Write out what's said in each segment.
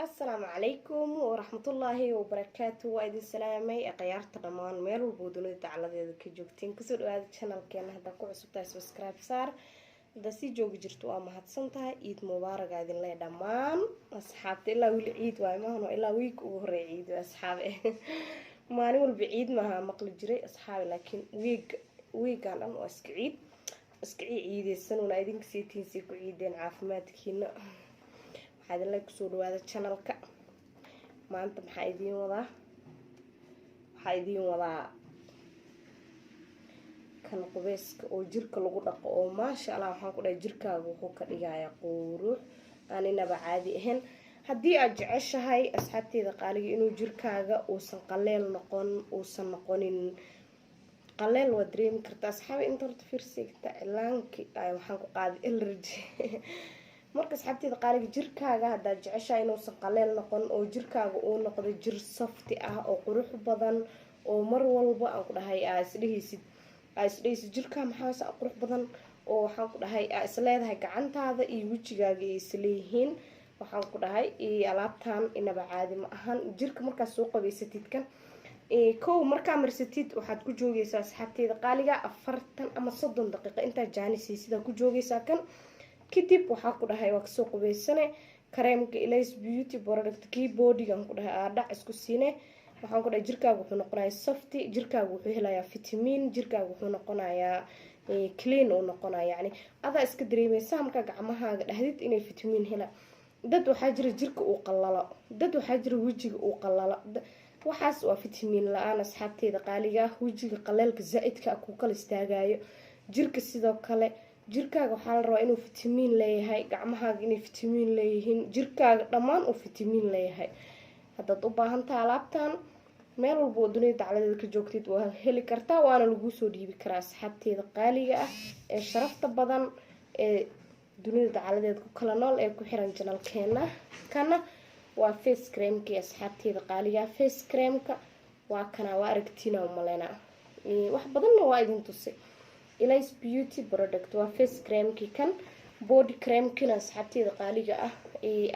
Asalaamu calaykum waraxmatullaahi wabarakaatu. Waa idin salaamay akhyaarta dhammaan meel walbo dunida dacaladeeda ka joogtiin. Kusoo dhawaada channelkeena. Haddaa ku cusub tahay, subscribe saar. Haddaa sii joogi jirto, waa mahadsan tahay. Ciid mubaaraga idin lee dhammaan asxaabta. Ilaa weli ciid waay maahano, ilaa wiig ugu horeeya ciid waay, asxaabe. Maalin walba ciid maaha maqli jiray, asxaabe, laakiin wiig wiigan dhan waa iska ciid, iska ciideysanuna. Idinka seetiin sii ku ciideen caafimaadkiina. Waxaa idinle kusoo dhawaada channelka. Maanta maxaa idiin wadaa? Waxaa idiin wadaa kan qubeyska oo jirka lagu dhaqo oo maasha Allah. Waxaan ku dhahay, jirkaaga wuxuu ka dhigayaa quruux aan inaba caadi ahayn. Haddii aad jeceshahay, asxaabteeda qaaliga, inuu jirkaaga uusan qaleel noqon, uusan noqonin qaleel, waa dareemi karta, asxaabi. Inta horta fiirsigta cilaanki waxaan ku qaaday allergy. Marka, asxaabteeda qaaliga, jirkaaga haddaad jeceshahay inuusan qaleel noqon oo jirkaaga uu noqdo jir soft ah oo qurux badan, oo mar walba aan ku dhahay aa isdhehaysid jirkaa maxaa saa qurux badan, oo waxaan ku dhahay aa isleedahay gacantaada iyo wejigaaga ay isleeyihiin, waxaan ku dhahay alaabtan inaba caadi ma ahan. Jirka markaad soo qabaysatid, kan kow markaa marsatid, waxaad ku joogeysaa, asxaabteeda qaaliga, 40 ama 30 daqiiqo. Intaa jaanisay sidaa ku joogeysaa kan. Kadib waxaa ku dhahay waa kasoo qubeysane. Kareemka Ilays Beauty Product kii bodygan ku dhahay aa dhac isku siine. Waxaan ku dhahay, jirkaaga wuxuu noqonayaa soft, jirkaaga wuxuu helayaa vitamin, jirkaaga wuxuu noqonayaa clean uu noqonaya. Yani adaa iska dareemeysa markaa gacmahaaga dhahdid inay vitamin hela. Dad waxaa jira jirka uu qalalo, dad waxaa jira wejiga uu qalalo. Waxaas waa vitamin la-aan, asxaabteeda qaaliga ah. Wejiga qaleelka zaa-idka ah kuu kala istaagayo, jirka sidoo kale. Jirkaaga waxaa la rabaa inuu fitamiin leeyahay, gacmahaaga inay fitamiin leeyihiin, jirkaaga dhammaan uu fitamiin leeyahay. Haddaad u baahantaha alaabtan, meel walba oo dunida dacladeeda ka joogtid waa heli kartaa, waana laguu soo dhiibi karaa, asxaabteeda qaaliga ah ee sharafta badan ee dunida dacaladeeda ku kala nool ee ku xiran channelkeena. Kana waa face creamkii, asxaabteeda qaaliga ah. Face creamka waa kana, waa aragtiina umaleyna, wax badanna waa idin tusay. Ilays Beauty Product waa face creamkii. Kan body creamkina, asxaabteeda qaaliga ah,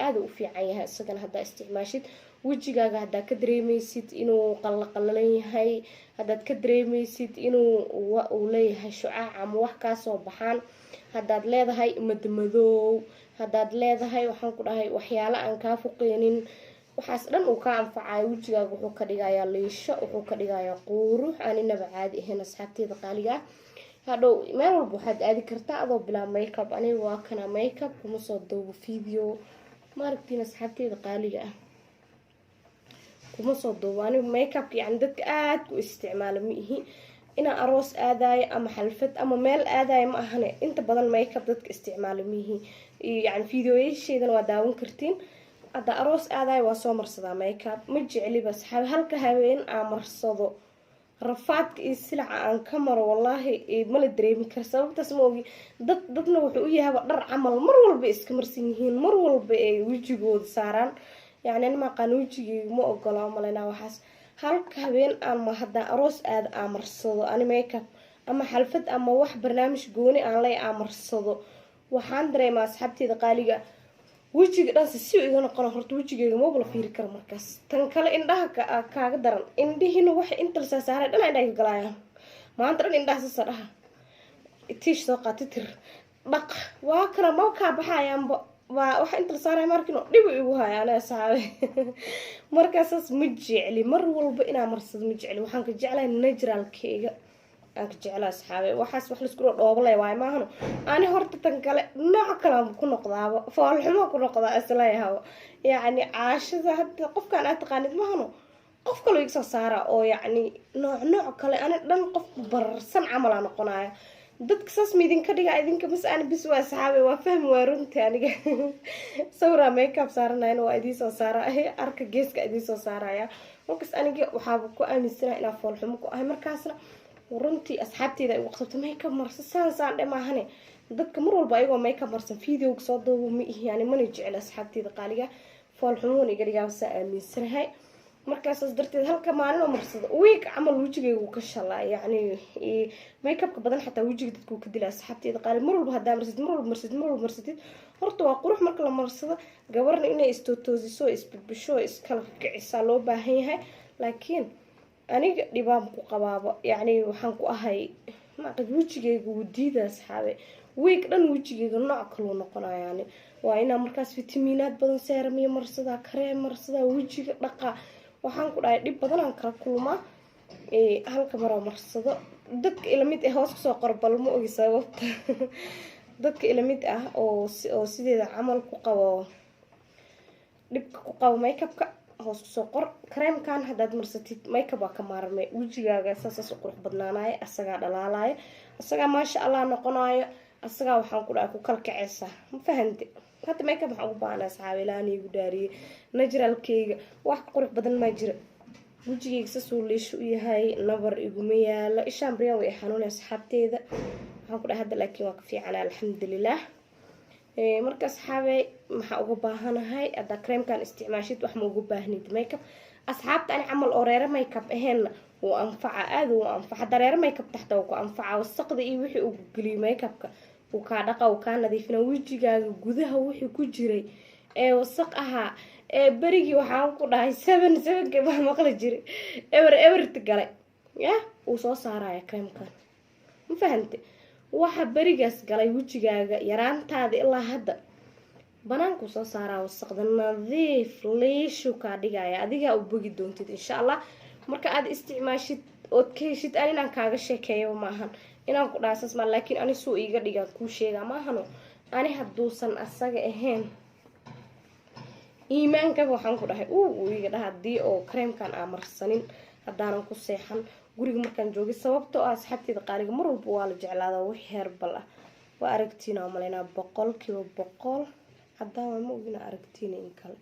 aada u fiican yahay isagana. Haddaa isticmaashid, wejigaaga haddaa ka dareemeysid inuu qalaqalalan yahay, haddaad ka dareemeysid inuu uu leeyahay shucaac ama wax kaasoo baxaan, haddaad leedahay madmadoow, haddaad leedahay, waxaan ku dhahay, waxyaalo aan kaa fuqeynin, waxaas dhan uu kaa anfacayo. Wejigaaga wuxuu ka dhigayaa liisho, wuxuu ka dhigayaa quurux aan inaba caadi ahayn, asxaabteeda qaaliga ah. Hadhow meel walba waxaad aadi kartaa adoo bilaa makeup. Aniga waa kana, makeup kuma soo duubo video. Ma aragtiin, asxaabteeda qaaliga ah? Kuma soo duubo anigu makeupka. Yani dadka aada ku isticmaalo ma ihi. Inaan aroos aadayo ama xalfad ama meel aadayo ma ahane, inta badan makeup dadka isticmaalo ma ihi. Yani videoyasheedana waa daawan kartiin. Hadda aroos aadayo waa soo marsadaa makeup. Ma jecliba, asxaabi. Halka haween aan marsado, rafaadka iyo silaca aan ka maro, wallaahi mala dareemi kara. Sababtaas ma ogi. Dadna wuxuu u yahaba dhar camal, mar walba iska marsan yihiin, mar walba ay wejigooda saaraan. Yacni ani maaqaan, wejigeyga ma ogola maleyna waxaas. Halka habeen aan ma haddaan aroos aada aan marsado ani makeup ama xalfad ama wax barnaamij gooni aan ley aan marsado, waxaan dareemaa, asxaabteeda qaaliga, wejiga dhanse si iga noqona. Horta wejigeyga maba la fiiri karo markaas. Tan kale, indhaha kaaga daran. Indhihiina waxa inta la saasaaray dhan indhaha galayaan. Maanta dhan indhaha sasa dhaha, tiish soo qaati, tir, dhaq, waa kala ma kaa baxayaanba. Waa waxa inta la saaraya markino dhib igu haya ana, asxaabe. Markaasaas ma jecli mar walba inaa marsado, ma jecli. Waxaan ka jeclahay naturalkeyga aan ka jeclaa, asxaabe. Waxaas wax laisku dhoobalay waayo maahano. Ani horta tan kale nooc kalaan ku noqdaaba, foolxumo ku noqdaa isleeyahaba. Yacni caashada hadda qofkaan aad taqaanid maahano, qof kaloo iga soo saara oo yacni nooc nooc kale, ani dhan qof bararsan camal aa noqonaya. Dadka saas ma idinka dhiga idinka mas ani bis waa, asxaabe, waa fahmi waa runtii. Aniga sawiraa makeup saaranayana waa idiin soo saara, arka geeska idiin soo saaraya. Markaas aniga waxaaba ku aaminsana inaa foolxumo ku ahay. Markaasna runtii asxaabteyda ay ugu qabsato makeup marsa saan saan dhe maahane. Dadka mar walba ayagoo makeup marsan videoga soo duubo ma ihi yani, mana jecel, asxaabteyda qaaliga. Foolxumuun iga dhigaa saa aaminsanahay. Markaasaas darteed halka maalin oo marsado, week camal wejigayga wuu ka shalaa. Yacni makeupka badan xataa wejiga dadka wuu ka dilaa, asxaabteeda qaali. Mar walba haddaa marsatid, mar walba marsatid, mar walba marsatid, horta waa qurux marka la marsado. Gabarna inay istotoosiso, isbibisho, iskala kicisaa loo baahan yahay, laakiin aniga dhibaan ku qabaaba. Yacni waxaan ku ahay maqad, wejigayga wuu diida, asxaabe. Week dhan wejigayga nooc kaluu noqonayaani. Waa inaa markaas fitamiinaad badan, serum-yo marsadaa, kareem marsadaa, wejiga dhaqa. Waxaan ku dhahay dhib badanaan kala kulmaa halka maroo marsado. Dadka ilamid ah hoos kusoo qor, bal ma ogi sababta. Dadka ilamid ah oo sideeda camal ku qabo, dhibka ku qabo makeupka, hoos kusoo qor. Kareemkan haddaad marsatid, makeup waa ka maarmay. Wejigaaga saasaas u qurux badnaanaya, asagaa dhalaalaya, asagaa maasha Allah noqonayo, asagaa waxaan ku dhahay ku kala kaceysaa. Ma fahante? Hadda makeup waxaan ugu baahanaa, asxaabi, ilaan igu dhaariyey naturalkeyga wax ka qurux badan maa jira. Wejigeyga sasuu liisho u yahay, nabar iguma yaalo. Ishaan baryaan way xanuunay, asxaabteeda. Waxaan ku dhahay hadda laakiin waa ka fiicana, alxamdulilah. Marka asxaabe, maxaa uga baahanahay? Haddaa creamkan isticmaashid, wax ma uga baahnid makeup. Asxaabta ani camal oo reere makeup aheenna wuu anfaca, aada wuu anfaca. Haddaa reere makeup taxta, wuu ku anfaca. Wasaqda iyo wixii uu geliyo makeupka wuu kaa dhaqa, wuu kaa nadiifina. Wejigaaga gudaha wixii ku jiray ee wasaq ahaa ee berigii, waxaan ku dhahay seven sevenka baa maqli jiray, eber eberta galay ya wuu soo saaraya creamkan. Ma fahante? Waxa berigaas galay wejigaaga yaraantaada ilaa hadda banaankuu soo saaraa wasaqda, nadiif liishuu kaa dhigaya. Adigaa u bogi doontid insha Allah marka aad isticmaashid ood ka heshid. An inaan kaaga sheekeeyo maahan, inaan ku dhaasas maa, laakiin ani suu iiga dhigaan kuu sheegaa maahano. Ani hadduusan asaga ahayn, iimaankaba waxaan ku dhahay uu iga dhaha haddii oo kareemkan aa marsanin, haddaanan ku seexan guriga markaan joogay. Sababtoo ah, asxaabteeda qaaliga, mar walba waa la jeclaadaa wix herbal ah. Waa aragtiina oo malaynaa 100%. Haddaan waa ma ogina aragtiina in kale.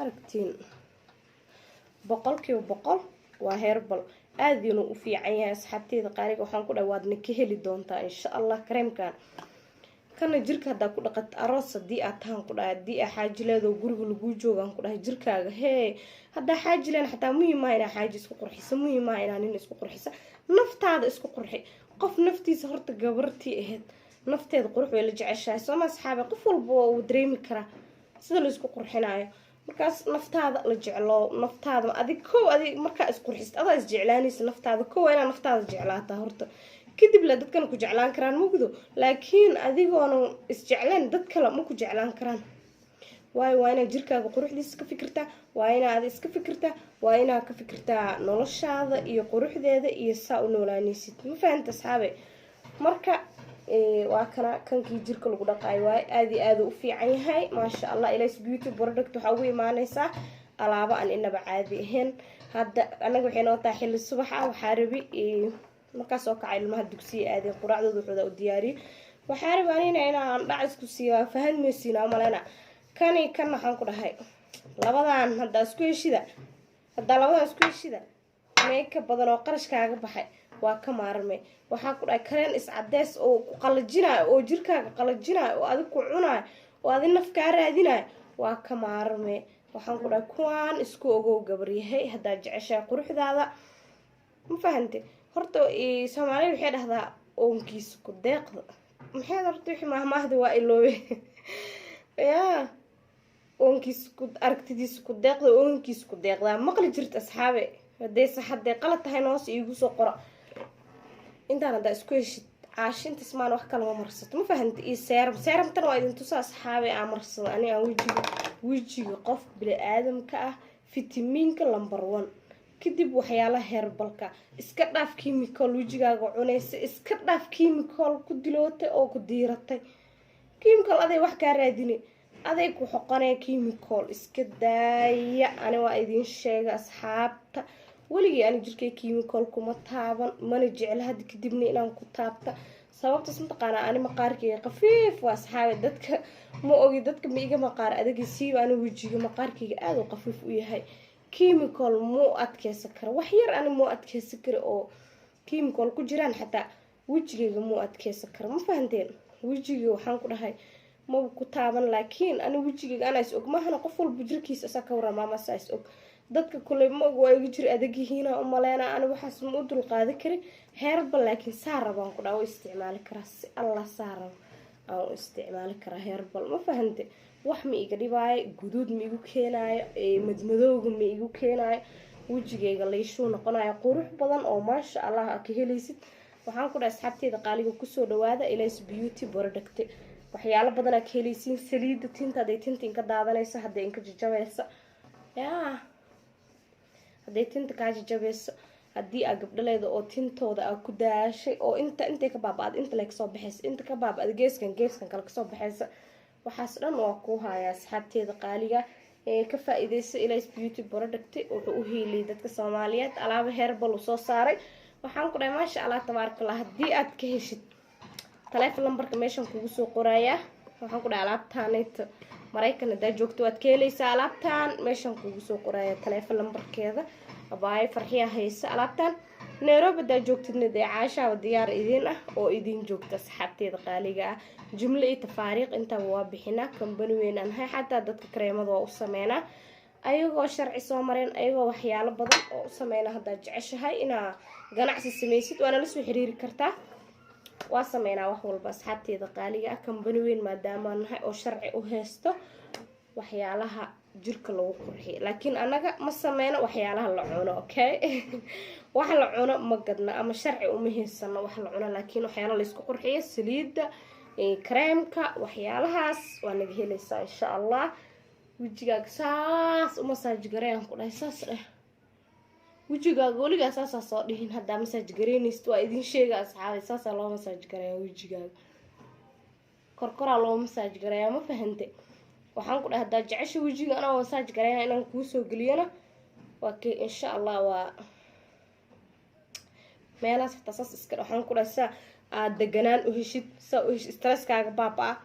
Aragtiin, 100% waa herbal, aadiinu u fiican yahay, asxaabteeda qaaliga. Waxaan ku dhahay waadna ka heli doontaa insha Allah kareemkan. Kana jirka haddaa ku dhaqat, aroos hadii aad tahan, ku dhahay hadii aa xaaji leedoo guriga laguu joogaan, ku dhahay jirkaaga hee. Haddaa xaaji leen xataa muhiim maaha inaa xaaji isku qurxiso, muhiim maaha inaa nin isku qurxisa. Naftaada isku qurxi. Qof naftiisa horta, gabartii ahayd nafteeda qurux way la jeceshahay, sooma asxaabe? Qof walba waa uu dareemi karaa sida la isku qurxinaayo. Markaas naftaada la jeclo, naftaada adig kow. Adig markaa isqurxist, adaa isjeclaanaysa naftaada. Kow waa inaa naftaada jeclaataa horta, kadib la dadkana ku jeclaan karaan mugdo. Laakiin adigoona isjecleen, dad kale ma ku jeclaan karaan. Waayo, waa inaad jirkaaga quruxdiisa ka fikirtaa, waa inaad iska fikirtaa, waa inaad ka fikirtaa noloshaada iyo quruxdeeda iyo saa u noolaanaysid. Ma fahanta, asxaabe? Marka waa kana kankii jirka lagu dhaqaayo waaye. Aada iyo aada u fiican yahay, maasha Allah. Ilays Beauty Product waxaa ugu imaaneysaa alaabo aan inaba caadi ahayn. Hadda anaga waxay noo tahay xilli subax ah. Waxaa rabi markaas oo kaca, ilmaha dugsiya aadeen, quraacdooda waxooda u diyaariyay. Waxaa rabi anina inaan dhac isku siiyo. Fahadmaysiina maleyna. Kani kan waxaan ku dhahay labadan haddaa isku heshida, haddaa labadan isku heshida, makeup badan oo qarashkaaga baxay waa ka maarmay. Waxaa ku dhahay kareen iscadeys oo ku qalajinayo, oo jirkaaga qalajinayo, oo adig ku cunayo, oo adi naf kaa raadinayo, waa ka maarmay. Waxaan ku dhahay kuwaan isku ogow, gabaryahay, haddaad jeceshahay quruxdaada. Ma fahante? Horta Soomaalida waxay dhahdaa oonkiisa ku deeqda. Maxay horta wixii maahmaahda waa iloobe ya, oonkiisa ku aragtidiisa ku deeqda, oonkiisa ku deeqdaa maqli jirta, asxaabe. Hadday sax, hadday qalad tahay, hoos iigu soo qora. Intaan haddaa isku heshid, caashintas maan wax kalama marsato. Ma fahanta? Iyo serum. Serumtan waa idin tusa, asxaabe, aa marsado ani aan wejiga. Qof bini-aadamka ah fitamiinka number one, kadib waxyaalaha herbalka. Iska dhaaf chemical wejigaaga cunaysa, iska dhaaf chemical ku dilootay oo ku diiratay. Chemical aday wax kaa raadine, aday ku xoqanaya. Chemical iska daaya. Ani waa idin sheega, asxaabta, weligii ani jirkay chemical kuma taaban, mana jecel hadda kadibna inaan ku taabta. Sababtaas mataqaanaa? Ani maqaarkayga khafiif waa, asxaabe. Dadka ma ogi, dadka ma iga maqaar adagi siiba. Ani wejiga maqaarkayga aada u khafiif u yahay. Chemical muu adkeysan kara wax yar, ani muu adkeysan kara oo chemical ku jiraan xataa wejigayga muu adkeysan kara. Ma fahanteen? Wejiga waxaan ku dhahay Maba ku taaban, laakiin aniga wejigayga anaa is og. Mahana qof walba jirkiisa isaa ka warama ama saa is og. Dadka kule ma og, waa iga jir adag yihiina umaleena. Ani waxaas ma u dulqaadi karin herbal, laakiin saa rabaan ku dhaa u isticmaali karaa. Si Allah saa rabo aan u isticmaali karaa herbal, ma fahante? Wax ma iga dhibaayo, guduud ma igu keenaayo, madmadowga ma igu keenaayo. Wejigayga liishuu noqonayo, qurux badan oo maasha Allah aa ka helaysid. Waxaan ku dhahay, asxaabteeda qaaliga, kusoo dhawaada Ilays Beauty Product. Waxyaalo badanaa ka helaysiin. Saliida tinta, hadday tinta inka daadanayso, hadday inka jajabayso, yaa hadday tinta kaa jajabayso, haddii aa gabdhaleeda oo tintooda aa ku daashay oo inta intay ka baaba-ada, inta le kasoo baxaysa, inta ka baaba-ada, geeskan geeskan kale kasoo baxaysa, waxaas dhan waa kuu hayaa. Asxaabteeda qaaliga ee ka faa-iideysa Ilays Beauty Product, wuxuu u hiiliyay dadka Soomaaliyeed. Alaaba herbal uu soo saaray. Waxaan ku dhahay, maasha Allah, tabaarakallah. Haddii aad ka heshid, taleefon lambarka meeshan kugu soo qorayaa. Waxaan ku dhahay, alaabtaanayta Maraykan haddaa joogto waad ka helaysaa. Alaabtan meeshan kugu soo qoraya taleefon lambarkeeda. Abaayo Farxiya haysa alaabtan. Nairobi haddaa joogtidna, dee caashaaba diyaar idiin ah oo idiin joogta. Asxaabteeda qaaliga ah, jumlo iyo tafaariiq intaba waa bixinaa. Kambani weyn aan hay, xataa dadka kareemada waa u sameynaa, ayagoo sharci soo mareen, ayagoo waxyaalo badan oo u sameyna. Haddaad jeceshahay inaa ganacsi sameysid, waana la soo xiriiri kartaa. Waa sameynaa wax walba, asxaabteeda qaaliga ah. Kambani weyn maadaamaa nahay oo sharci u haysto waxyaalaha jirka lagu qurxiyo, laakiin annaga ma sameyno waxyaalaha la cuno. Okay, wax la cuno ma gadna ama sharci uma haysano wax la cuno, laakiin waxyaala laysku qurxiyo, saliidda, kareemka, waxyaalahaas waa naga helaysaa, insha Allah. Wejigaaga saas u massage gareeyaan ku dhahay. Saas dheh wejigaaga. Weligaa saasaa soo dhihin haddaa massage gareynaysid. Waa idin sheega, asxaabay, saasaa loo massage gareeyaa. Wejigaaga korkoraa loo massage gareeyaa, ma fahante? Waxaan ku dhahay, haddaa jecesha wejiga anaa massage gareynaa inaan kuusoo geliyana, waa kay, insha Allah. Waa meelahaas xataa saas iska. Waxaan ku dhahay, saa aad deganaan u heshid, saa u heshid stresskaaga baaba-a.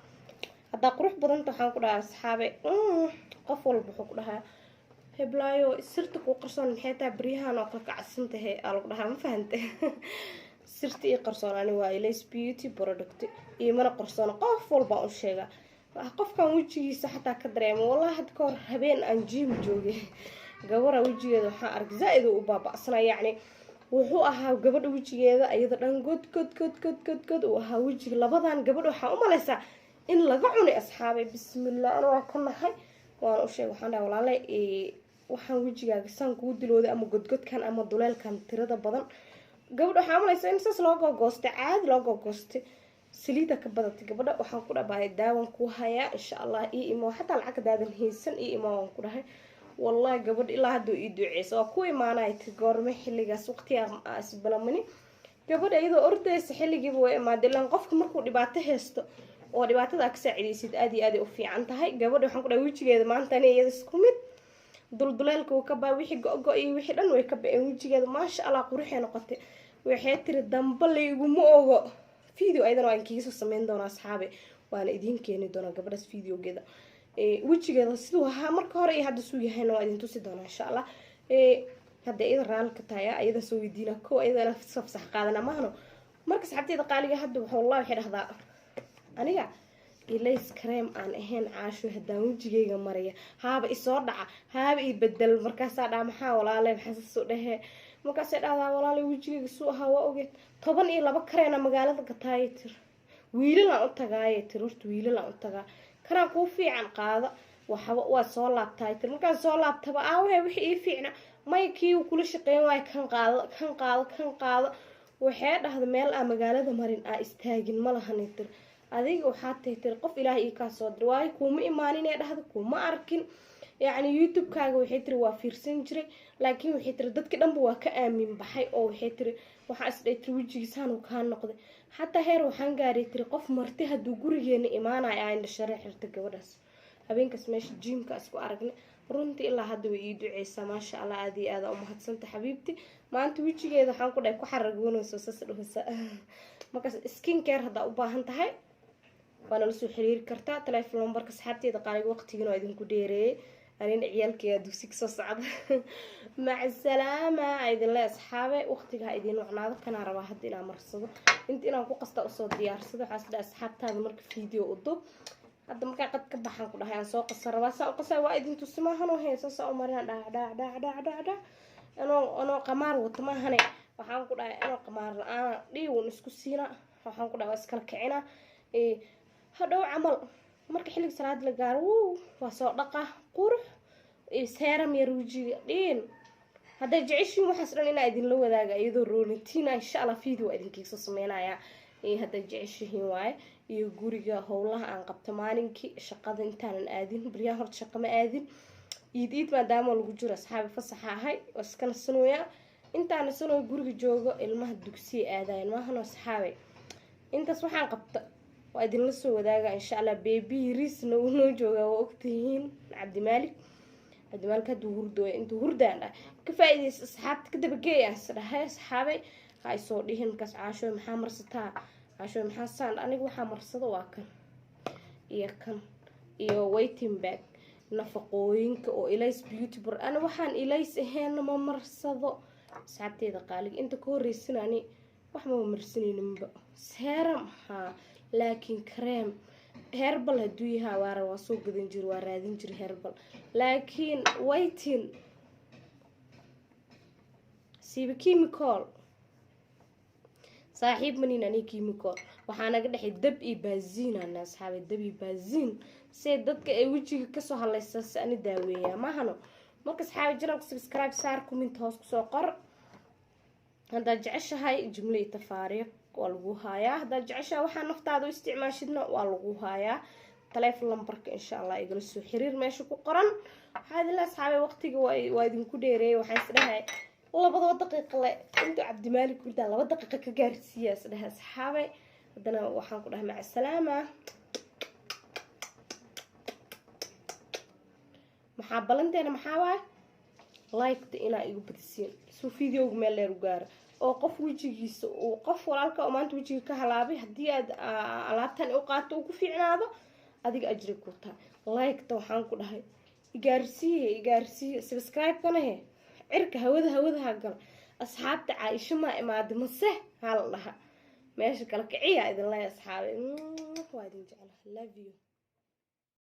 Haddaa qurux badanta, waxaan ku dhahay, asxaabe, qof walba wuxuu ku dhahaa, "Heblaayo, sirta kuu qarsoon maxay tahay? Baryahan oo kala kacsan tahay," aa lagu dhahaa, ma fahante? Sirta ii qarsoon ani waa Ilays Beauty Product. Iyo mana qarsoon, qof walbaan u sheegaa, qofkan wejigiisa xataa ka dareemo. Wallahi, hadda ka hor habeen aan gym joogay, gabara wejigeeda waxaan arkay zaa-id u baaba-sanaa. Yacni wuxuu ahaa gabadha wejigeeda iyada dhan god god god god god god uu ahaa wejiga labadan gabadha. Waxaa u malaysaa in laga cunay, asxaabay. Bismillah, ana waa ka naxay, waana u sheegay. Waxaan dhahay, "Walaale, waxaan wejigaaga saan kugu dilooday ama godgodkan ama duleelkan tirada badan?" Gabadha waxaa umalaysaa in saas loo googoostay, caadi loo googoostay, saliida ka badatay gabadha. Waxaan ku dhabahay, "Daawan kuu hayaa, insha Allah, ii imo. Xataa lacag hadaadan haysan, ii imo," waan ku dhahay. Wallahi, gabadh ilaa hadduu ii duceysa. "Waa ku imaanaya," ti. "Goorme?" Xilligaas waqtiga isbalamani. Gabadha iyadoo ordaysa xilligiiba way imaaday. Ilaan qofka markuu dhibaato haysto oo dhibaatada aa ka saacidaysid, aad iyo aad ay u fiican tahay. Gabadha waxaan ku dhahay, wejigeeda maanta ani iyada isku mid, dulduleelka uu ka baa, wixii go-go iyo wixii dhan way ka ba-een wejigeeda. Maasha Allah, quruxay noqotay. Waxay tiri, "Damba layguma ogo." Video ayadana waan kiga soo sameyn doonaa, asxaabe, waana idiin keeni doonaa gabadhaas videogeeda. Wejigeeda siduu ahaa marka hore iyo hadda suu yahayna waa idin tusi doonaa, insha Allah. Hadda iyada raali ka tahay, ayada soo weydiina ko, ayadana safsax qaadana maahno. Marka, saxabteeda qaaliga, hadda wallahi waxay dhahdaa, "Aniga Ilays kareem aan ahayn, Caasho, haddaan wejigayga maraya, haaba isoo dhaca, haaba ii bedel." Markaasaa dhaha, "Maxaa, walaale, maxaa sasoo dhehe?" Markaasay dhahdaa, "Walaale, wejigayga suu ahaa waa ogeed. 12 kareena magaalada gataayay," tir. "Wiilalaan u tagaayay," tir. "Horta wiilalaan u tagaa, kanaa kuu fiican, qaada." Waxba waa soo laabtaay, tir. "Markaan soo laabtaba, aawahe wixii ii fiicna? May, kii uu kula shaqeyn waayo. Kan qaado, kan qaado, kan qaado." Waxay dhahda, "Meel aa magaalada marin aa istaagin ma lahanay," tir. "Adiga waxaa tahay," tiri, "qof Ilaahay ii kaa soo diray, waayo kuuma imaanin," ee dhahda, "kuma arkin. Yacni YouTube-kaaga," waxay tiri, "waa fiirsan jiray, laakiin," waxay tiri, "dadki dhanba waa ka aamin baxay." Oo waxay tiri, "Waxaa isdhay," tiri, "wejigiisaan uu kaa noqday. Xataa heer waxaan gaaray," tiri, "qof marti hadduu gurigeena imaanayo aa indha share xirta." Gabadhaas habeenkaas meesha gymka isku aragnay, runtii ilaa hadda way ii duceysaa. Maasha Allah, aada iyo aada umahadsanta, xabiibti. Maanta wejigeeda waxaan ku dhahay ku xaragoonayso, sas dhahaysa. Markaas skin care haddaa u baahan tahay, waana lasoo xiriiri kartaa telefon lambarka. Asxaabteeda qaaliga, waqtigiina waa idinku dheereeyey. Anina ciyaalkaya dugsi kasoo socda. Maca salaama idinle, asxaabe. Waqtiga ha idiin wacnaado. Kanaa rabaa hadda inaan marsado, inta inaan ku qasta usoo diyaarsado. Waxaa isdhaha asxaabtaada marka video u dub. Hadda markaa qad ka baxaan ku dhahay, aan soo qasa rabaa. Saa u qasa waa idin tusi maahanoo he. Saasaa u marina, dhac dhac dhac dhac dhac dhac. Anoo qamaar wato maahane, waxaan ku dhahay anoo qamaar la-aan dhiiwan isku siina. Waxaan ku dhahay waa iskala kicina. Hadhow camal marka xilliga salaada la gaaro, wuu waa soo dhaqa, qurux serum yar wejiga dhiin. Hadday jeceshiin waxaas dhan inaa idinla wadaaga iyadoo routine, insha Allah video waa idinkaga soo sameynaya hadday jeceshihiin waaye. Iyo guriga howlaha aan qabto maalinkii, shaqada intaanan aadin. Baryahan horta shaqa ma aadin, iid iid maadaama lagu jiro, asxaabi, fasaxa ahay, waa iska nasanooyaa. Intaan nasanooyo guriga joogo, ilmaha dugsiya aadayan maahan, asxaabi. Intaas waxaan qabta waa idinla soo wadaaga, insha Allah. Baby riisna uu noo joogaa, waa ogtihiin, Cabdimaalik. Cabdimaalik hadduu hurdooya, intuu hurdaan dhah ka faa-iideysa, asxaabta ka dabageey aan is dhahay. Asxaabay, ha isoo dhihin markaas, "Caashooy, maxaa marsataa? Caashooy, maxaa saan?" Aniga waxaa marsada waa kan iyo kan iyo waiting bag nafaqooyinka oo Ilays Beauty bar. Ani waxaan Ilays ahayn ma marsado, asxaabteeda qaaliga. Inta ka horreysana ani wax maba marsanayninba serum haa, laakiin cream herbal hadduu yahaa waara waa soo gadan jir, waa raadin jir herbal, laakiin whitening siiba chemical saaxiib manin. Aniga chemical waxaa naga dhexay dab iyo baasiin ana, asxaabay, dab iyo baasiin. See dadka ay wejiga kasoo hadlaysa si ani daaweeyaa maahano. Marka asxaabi, channelka subscribe saar, comment hoos kusoo qor haddaad jeceshahay. Jumlo iyo tafaariiq waa lagu haayaa. Haddaad jeceshahay waxaa naftaada u isticmaashidna, waa lagu haayaa. Taleefon lambarka insha Allah igala soo xiriir meesha ku qoran. Waxaa idinla, asxaabay, waqtiga waa idinku dheereeyay. Waxaan isdhahay labadaba daqiiqa le intuu Cabdimaalik hurdaa 2 daqiiqa ka gaarsiiya isdhahay, asxaabay. Haddana waxaan ku dhahay maca salaama. Maxaa balanteena? Maxaa waay? Liketa inaa igu badisiin suu videoga meel dheer u gaaro, oo qof wejigiisa uu qof walaalka oo maanta wejiga ka halaabay, haddii aad alaabtan u qaato uu ku fiicnaado, adiga ajri ku tahay. Liketa waxaan ku dhahay igaarsiiye, igaarsiiye. Subscribe-kana he cirka hawada hawada ha gala. Asxaabta, Caaisho maa imaada mase haa la dhaha meesha kala kiciya idin leeya. Asxaabe, waa idin jecla, love you.